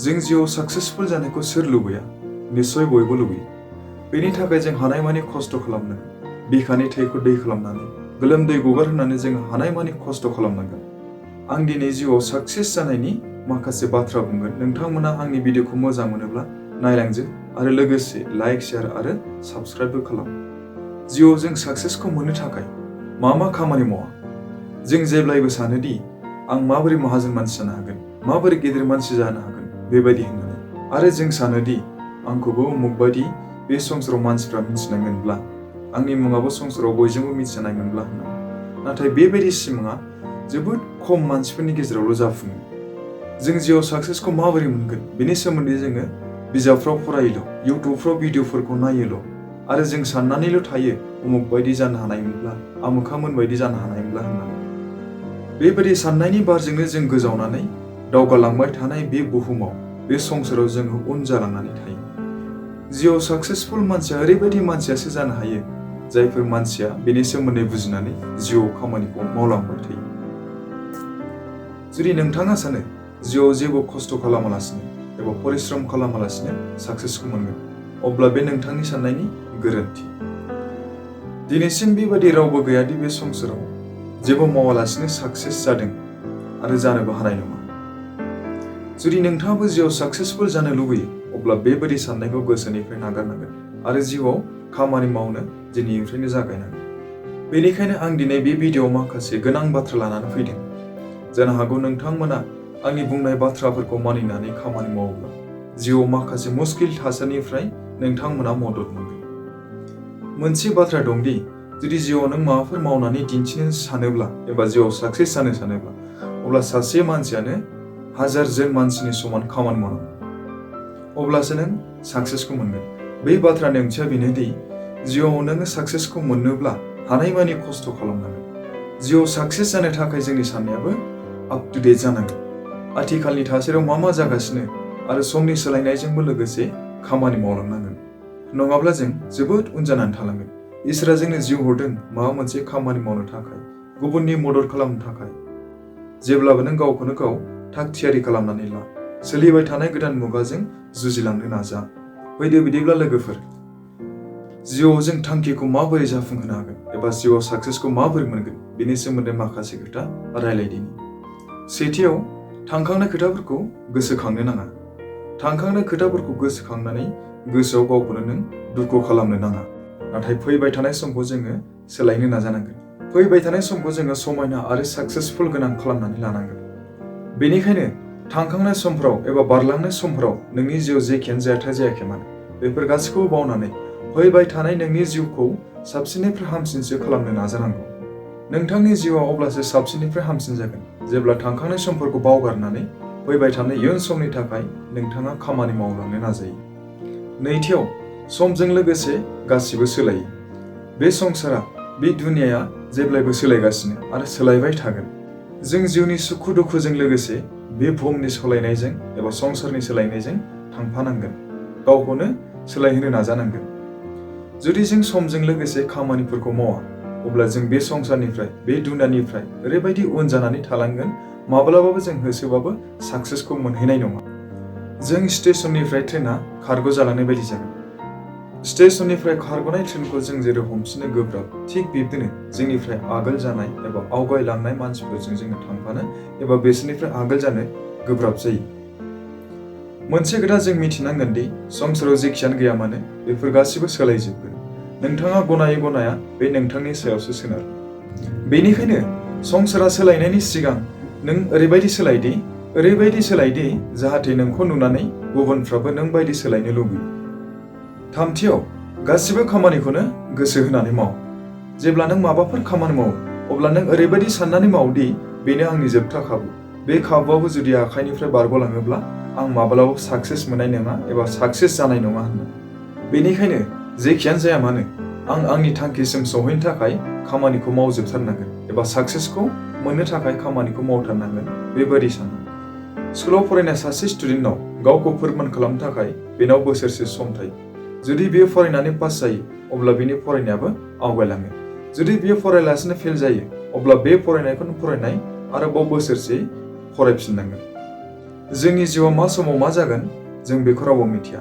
जों जिउआव सक्सेसफुल जानायखौ सोर लुबैया? निश्चय बयबो लुबैयो। बेनि थाखाय जों हानायमानि खस्थ' खालामनांगोन। बिखानि थैखौ दै खालामनानै, गोलोमदै गगारहोनानै जों हानायमानि खस्थ' खालामनांगोन। आं दिनै जिउआव सक्सेस जानायनि माखासे बाथ्रा बुंगोन। नोंथांमोना आंनि भिडिअखौ मोजां मोनोब्ला नायलांजो आरो लोगोसे लाइक, शेयार आरो साबस्क्राइबबो खालाम। जिउआव जों सक्सेसखौ मोननो थाखाय मा खामानि मावा? जों जेब्लायबो सानोदि आं माबोरै माहाजोन मानसि जानो हागोन, माबोरै गेदेर मानसि जानो हागोन बेबायदि होननानै। आरो जों सानोदि आंखौबो उमुक बायदि बे संसाराव मानसिफ्रा मिथिनांगोनब्ला, आंनि मुङाबो संसाराव बयजोंबो मिथिजानांगोनब्ला होननानै। नाथाय बेबायदि सिमाङा जोबोद खम मानसिफोरनि गेजेरावल' जाफुङो। जों जिउआव सक्सेसखौ माबोरै मोनगोन बेनि सोमोन्दै जोङो बिजाबफ्राव फरायोल', इउटुबफ्राव भिडिअफोरखौ नायोल' आरो जों साननानैल' थायो उमुक बायदि जानो हानायमोनब्ला, आमुखामोन बायदि जानो हानायमोनब्ला होननानै। बेबायदि साननायनि बारजोंनो जों गोजावनानै दावगालांबाय थानाय बे बुहुमाव, बे संसाराव जोङो उन जालांनानै थायो। जिउआव सक्सेसफुल मानसिया ओरैबायदि मानसियासो जानो हायो जायफोर मानसिया बेनि सोमोन्दै बुजिनानै जिउआव खामानिखौ मावलांबाय थायो। जुदि नोंथाङा सानो जिउआव जेबो खस्थ' खालामालासिनो एबा परिश्रम खालामालासिनो सक्सेसखौ मोनगोन, अब्ला बे नोंथांनि साननायनि गोरोन्थि। दिनैसिम बेबायदि रावबो गैयादि बे संसाराव जेबो मावालासिनो सक्सेस जादों आरो जानोबो हानाय नङा। जुदि नोंथाङाबो जिउआव सक्सेसफुल जानो लुबैयो, अब्ला बेबायदि साननायखौ गोसोनिफ्राय नागारनांगोन आरो जिउआव खामानि मावनो दिनैनिफ्रायनो जागायनांगोन। बेनिखायनो आं दिनै बे भिडिअआव माखासे गोनां बाथ्रा लानानै फैदों। जानो हागौ नोंथांमोना आंनि बुंनाय बाथ्राफोरखौ मानिनानै खामानि मावोब्ला जिउआव माखासे मुस्किल थासारिनिफ्राय नोंथांमोना मदद मोनगोन। मोनसे बाथ्रा दंदि, जुदि जिउआव नों माबाफोर मावनानै दिन्थिनो सानोब्ला एबा जिउआव सक्सेस जानो सानोब्ला, अब्ला सासे मानसियानो 1000 जन मानसिनि समान खामानि मावनांगौ। अब्लासो नों सक्सेसखौ मोनगोन। बे बाथ्रानि ओंथिया बेनोदि जिउआव नोङो सक्सेसखौ मोननोब्ला हानायमानि खस्थ' खालामनांगोन। जिउआव सक्सेस जानो थाखाय जोंनि साननायाबो आप टु डेट जानांगोन। आथिखालनि थासारियाव मा जागासिनो आरो समनि सोलायनायजोंबो लोगोसे खामानि मावलांनांगोन। नङाब्ला जों जोबोद उन जानानै थालांगोन। इसोरा जोंनो जिउ हरदों माबा मोनसे खामानि मावनो थाखाय, गुबुननि मदद खालामनो थाखाय। जेब्लाबो नों गावखौनो गाव थाग थियारि खालामनानै ला। सोलिबाय थानाय गोदान मुगाजों जुजिलांनो नाजा। फैदो बिदिब्ला लोगोफोर, जिउआव जों थांखिखौ माबोरै जाफुंहोनो हागोन एबा जिउआव सक्सेसखौ माबोरै मोनगोन बेनि सोमोन्दै माखासे खोथा रायलायदिनि। सेथियाव, थांखांनाय खोथाफोरखौ गोसोखांनो नाङा। थांखांनाय खोथाफोरखौ गोसोखांनानै गोसोआव गावखौनो नों दुखु खालामनो नाङा। नाथाय फैबाय थानाय समखौ जोङो सोलायनो नाजानांगोन। फैबाय थानाय समखौ जोङो समायना आरो सक्सेसफुल गोनां खालामनानै लानांगोन। बेनिखायनो थांखांनाय समफोराव एबा बारलांनाय समफोराव नोंनि जिउआव जेखियानो जाथाय जायाखै मानो, बेफोर गासैखौबो बावनानै फैबाय थानाय नोंनि जिउखौ साबसिननिफ्राय हामसिनसो खालामनो नाजानांगौ। नोंथांनि जिउआ अब्लासो साबसिननिफ्राय हामसिन जागोन जेब्ला थांखांनाय समफोरखौ बावगारनानै फैबाय थानाय इयुन समनि थाखाय नोंथाङा खामानि मावलांनो नाजायो। नैथियाव, समजों लोगोसे गासिबो सोलायो। बे संसारा, बे दुनियाया जेब्लायबो सोलायगासिनो आरो सोलायबाय थागोन। जों जिउनि सुखु दुखुजों लोगोसे बे बुहुमनि सोलायनायजों एबा संसारनि सोलायनायजों थांफानांगोन। गावखौनो सोलायहोनो नाजानांगोन। जुदि जों समजों लोगोसे खामानिफोरखौ मावा, अब्ला जों बे संसारनिफ्राय, बे दुनियानिफ्राय ओरैबायदि उन जानानै थालांगोन, माब्लाबाबो जों होसोबाबो सक्सेसखौ मोनहैनाय नङा। जों स्टेशननिफ्राय ट्रेना खारग' जालांनाय बायदि जागोन। स्टेशननिफ्राय खारग'नाय ट्रेनखौ जों जेरै हमफिननो गोब्राब, थिग बिब्दिनो जोंनिफ्राय आगोल जानाय एबा आवगायलांनाय मानसिफोरजों जोङो थांफानो एबा बिसोरनिफ्राय आगोल जानो गोब्राब जायो। मोनसे खोथा जों मिथिनांगोन दि संसाराव जेखियानो गैया मानो, बेफोर गासिबो सोलायजोबगोन। नोंथाङा गनायो गनाया बे नोंथांनि सायावसो सोनारो। बेनिखायनो संसारा सोलायनायनि सिगां नों ओरैबायदि सोलायदि जाहाथे नोंखौ नुनानै गुबुनफ्राबो नों बायदि सोलायनो लुबैयो। थामथियाव, गासिबो खामानिखौनो गोसो होनानै माव। जेब्ला नों माबाफोर खामानि मावो, अब्ला नों ओरैबायदि साननानै मावदि बेनो आंनि जोबथा खाबु। बे खाबुआबो जुदि आखाइनिफ्राय बारग'लाङोब्ला आं माब्लाबाबो सक्सेस मोननाय नङा एबा सक्सेस जानाय नङा होनना। बेनिखायनो जेखियानो जाया मानो, आं आंनि थांखिसिम सौहैनो थाखाय खामानिखौ मावजोबथारनांगोन एबा सक्सेसखौ मोननो थाखाय खामानिखौ मावथारनांगोन, बेबायदि सानो। स्कुलाव फरायनाय सासे स्टुडेन्टनाव गावखौ फोरमान खालामनो थाखाय बेनाव बोसोरसे सम थायो। जुदि बियो फरायनानै पास जायो, अब्ला बिनि फरायनायाबो आवगायलाङो। जुदि बियो फरायलासिनो फेल जायो, अब्ला बे फरायनायखौनो फरायनाय आरोबाव बोसोरसे फरायफिननांगोन। जोंनि जिउआव मा समाव मा जागोन जों बेखौ रावबो मिथिया।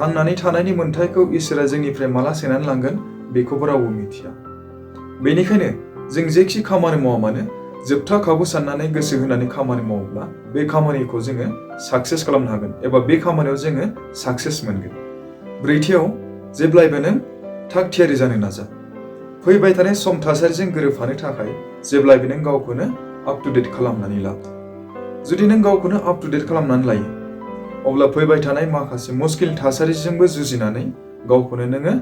थांनानै थानायनि मोन्थायखौ इसोरा जोंनिफ्राय माला सेनानै लांगोन बेखौबो रावबो मिथिया। बेनिखायनो जों जेखि खामानि मावा मानो जोबथा खाबु साननानै गोसो होनानै खामानि मावोब्ला बे खामानिखौ जोङो साक्सेस खालामनो हागोन एबा बे खामानियाव जोङो साक्सेस मोनगोन। ब्रैथियाव, जेब्लायबो नों थाग थियारि जानो नाजा। फैबाय थानाय सम थासारिजों गोरोबफानो थाखाय जेब्लायबो नों गावखौनो आप टु डेट खालामनानै ला। जुदि नों गावखौनो आप टु डेट खालामनानै लायो अब्ला फैबाय थानाय माखासे मुस्किल थासारिजोंबो जुजिनानै गावखौनो नोङो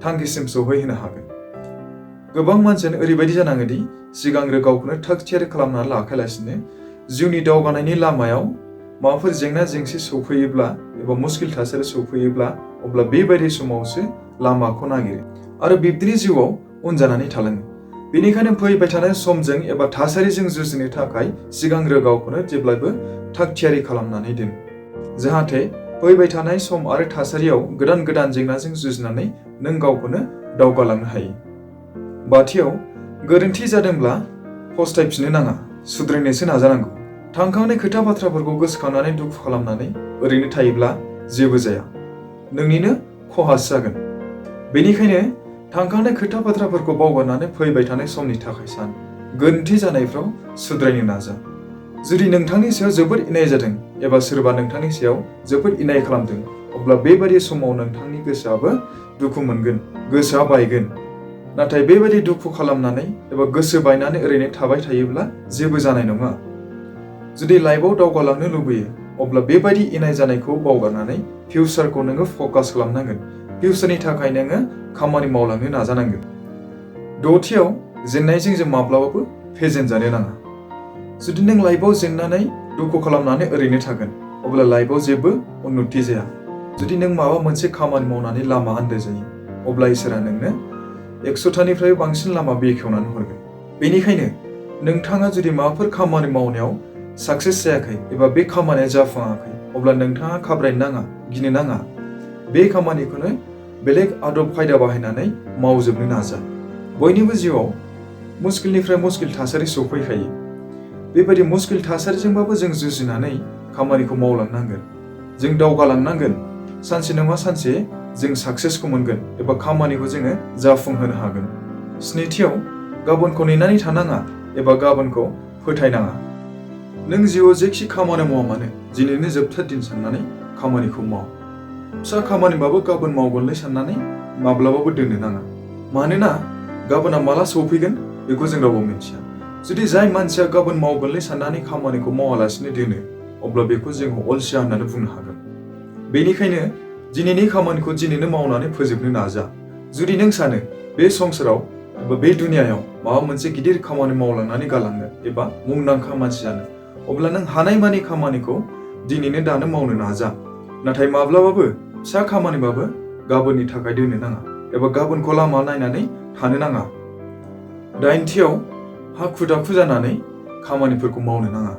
थांखिसिम सौहैहोनो हागोन। गोबां मानसियानो ओरैबायदि जानाङो दि सिगांग्रो गावखौनो थाग थियारि खालामनानै लाखायालासिनो जिउनि दावगानायनि लामायाव माबाफोर जेंना जेंसि सौफैयोब्ला एबा मुस्किल थासारि सौफैयोब्ला अब्ला बेबायदि समावसो लामाखौ नागिरो आरो बिब्दिनो जिउआव उन जानानै थालाङो। बेनिखायनो फैबाय थानाय समजों एबा थासारिजों जुजिनो थाखाय सिगांग्रो गावखौनो जेब्लायबो थाग थियारि खालामनानै दोन, जाहाथे फैबाय थानाय सम आरो थासारियाव गोदान गोदान जेंनाजों जुजिनानै नों गावखौनो दावगालांनो हायो। बाथियाव, गोरोन्थि जादोंब्ला फस्थायफिननो नाङा, सुद्रायनोसो नाजानांगौ। थांखांनाय खोथा बाथ्राफोरखौ गोसोखांनानै दुखु खालामनानै ओरैनो थायोब्ला जेबो जाया, नोंनिनो खहासो जागोन। बेनिखायनो थांखांनाय खोथा बाथ्राफोरखौ बावगारनानै फैबाय थानाय समनि थाखाय सान, गोरोन्थि जानायफ्राव सुद्रायनो नाजा। जुदि नोंथांनि सायाव जोबोद इनाय जादों एबा सोरबा नोंथांनि सायाव जोबोद इनाय खालामदों अब्ला बेबायदि समाव नोंथांनि गोसोआबो दुखु मोनगोन, गोसोआ बायगोन। नाथाय बेबायदि दुखु खालामनानै एबा गोसो बायनानै ओरैनो थाबाय थायोब्ला जेबो जानाय नङा। जुदि लाइफआव दावगालांनो लुबैयो अब्ला बेबायदि इनाय जानायखौ बावगारनानै फिउचारखौ नोङो फकास खालामनांगोन। फिउचारनि थाखाय नोङो खामानि मावलांनो नाजानांगोन। दथियाव, जेननायजों जों माब्लाबाबो फेजेनजानो नाङा। जुदि नों लाइफआव जेननानै दुखु खालामनानै ओरैनो थागोन अब्ला लाइफआव जेबो उन्नति जाया। जुदि नों माबा मोनसे खामानि मावनानै लामा आन्दायजायो अब्ला इसोरा नोंनो 100थानिफ्राय बांसिन लामा बेखेवनानै हरगोन। बेनिखायनो नोंथाङा जुदि माबाफोर खामानि मावनायाव साक्सेस जायाखै एबा बे खामानिया जाफुङाखै अब्ला नोंथाङा घाबरायनो नाङा, गिनो नाङा। बे खामानिखौनो बेलेग आदब खायदा बाहायनानै मावजोबनो नाजा। बयनिबो जिउआव मुस्किलनिफ्राय मुस्किल थासारि सौफैखायो। बेबायदि मुस्किल थासारिजोंबाबो जों जुजिनानै खामानिखौ मावलांनांगोन। जों दावगालांनांगोन। सानसे नङा सानसे जों साक्सेसखौ मोनगोन एबा खामानिखौ जोङो जाफुंहोनो हागोन। स्निथियाव, गाबोनखौ नेनानै थानाङा एबा गाबोनखौ फोथायनाङा। नों जिउआव जेखि खामानि मावा मानो दिनैनो जोबथा दिन साननानै खामानिखौ माव। फिसा खामानिबाबो गाबोन मावगोनलै साननानै माब्लाबाबो दोननो नाङा। मानोना गाबोना माला सौफैगोन बेखौ जों रावबो मिथिया। जुदि जाय मानसिया गाबोन मावगोनलै साननानै खामानिखौ मावालासिनो दोनो अब्ला बेखौ जों अलसिया होननानै बुंनो हागोन। बेनिखायनो दिनैनि खामानिखौ दिनैनो मावनानै फोजोबनो नाजा। जुदि नों सानो बे संसाराव एबा बे दुनियायाव माबा मोनसे गिदिर खामानि मावलांनानै गालांनो एबा मुंदांखा मानसि जानो अब्ला नों हानायमानि खामानिखौ दिनैनो दानो मावनो नाजा। नाथाय माब्लाबाबो फिसा खामानिबाबो गाबोननि थाखाय दोननो नाङा एबा गाबोनखौ लामा नायनानै थानो नाङा। दाइनथियाव, हाखु दाखु जानानै खामानिफोरखौ मावनो नाङा।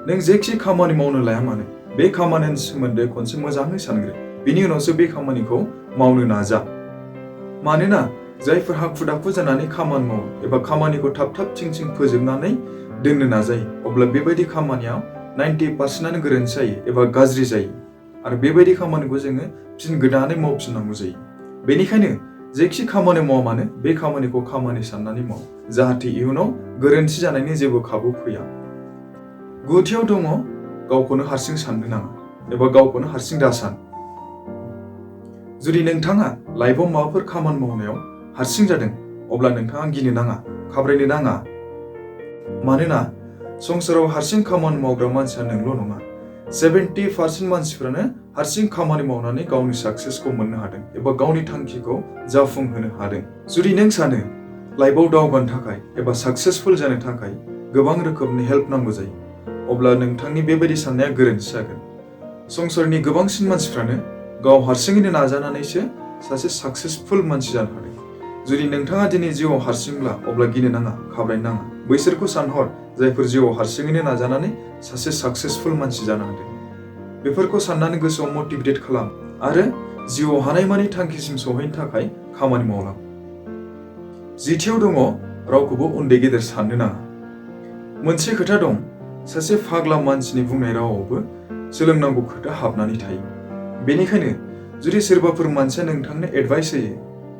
नों जेखि खामानि मावनो लाया मानो बे खामानिनि सोमोन्दै खनसे मोजाङै सानग्रो, बिनि उनावसो बे खामानिखौ मावनो नाजा। मानोना जायफोर हाखु दाखु जानानै खामानि मावो एबा खामानिखौ थाब थाब थिं थिं फोजोबनानै दोननो नाजायो अब्ला बेबायदि खामानियाव 90%आनो गोरोन्थि जायो एबा गाज्रि जायो आरो बेबायदि खामानिखौ जोङो फिन गोदानै मावफिननांगौ जायो। बेनिखायनो जेखि खामानि मावा मानो बे खामानिखौ खामानि साननानै माव, जाहाथे इयुनाव गोरोन्थि जानायनि जेबो खाबु फैया। गुथियाव दङ, गावखौनो हारसिं साननो नाङा एबा गावखौनो हारसिं दासान। जुदि नोंथाङा लाइफआव माबाफोर खामानि मावनायाव हारसिं जादों अब्ला नोंथाङा गिनो नाङा, घाबरायनो नाङा। मानोना संसाराव हारसिं खामानि मावग्रा मानसिया नोंल' नङा। 70% मानसिफ्रानो हारसिं खामानि मावनानै गावनि साक्सेसखौ मोननो हादों एबा गावनि थांखिखौ जाफुंहोनो हादों। जुदि नों सानो लाइफआव दावगानो थाखाय एबा साक्सेसफुल जानो थाखाय गोबां रोखोमनि हेल्प नांगौ जायो अब्ला नोंथांनि बेबायदि साननाया गोरोन्थि जागोन। संसारनि गोबांसिन मानसिफ्रानो गाव हारसिङैनो नाजानानैसो सासे साक्सेसफुल मानसि जानो हादों। जुदि नोंथाङा दिनै जिउआव हारसिंब्ला अब्ला गिनो नाङा, घाबरायनो नाङा। बैसोरखौ सानहर जायफोर जिउआव हारसिङैनो नाजानानै सासे साक्सेसफुल मानसि जानो हादों। बेफोरखौ साननानै गोसोआव मटिभेट खालाम आरो जिउआव हानायमानि थांखिसिम सौहैनो थाखाय खामानि मावलां। जिथियाव दङ, रावखौबो उन्दै गेदेर साननो नाङा। मोनसे खोथा दं, सासे फाग्ला मानसिनि बुंनाय रावावबो सोलोंनांगौ खोथा हाबनानै थायो। बेनिखायनो जुदि सोरबाफोर मानसिया नोंथांनो एडभाइस होयो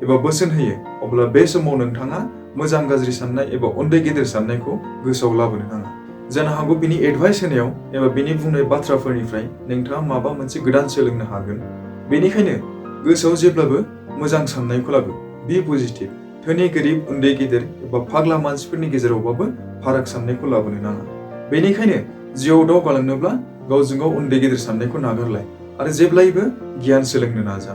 एबा बोसोन होयो अब्ला बे समाव नोंथाङा मोजां गाज्रि साननाय एबा उन्दै गेदेर साननायखौ गोसोआव लाबोनो नाङा। जानो हागौ बिनि एडभाइस होनायाव एबा बिनि बुंनाय बाथ्राफोरनिफ्राय नोंथाङा माबा मोनसे गोदान सोलोंनो हागोन। बेनिखायनो गोसोआव जेब्लाबो मोजां साननायखौ लाबो। बि पजिटिभ। धोनि गोरिब उन्दै गेदेर एबा फाग्ला मानसिफोरनि गेजेरावबाबो फाराग साननायखौ लाबोनो नाङा। बेनिखायनो जिउआव दावगालांनोब्ला गावजों गाव उन्दै गेदेर साननायखौ नागारलाय आरो जेब्लायबो गियान सोलोंनो नाजा।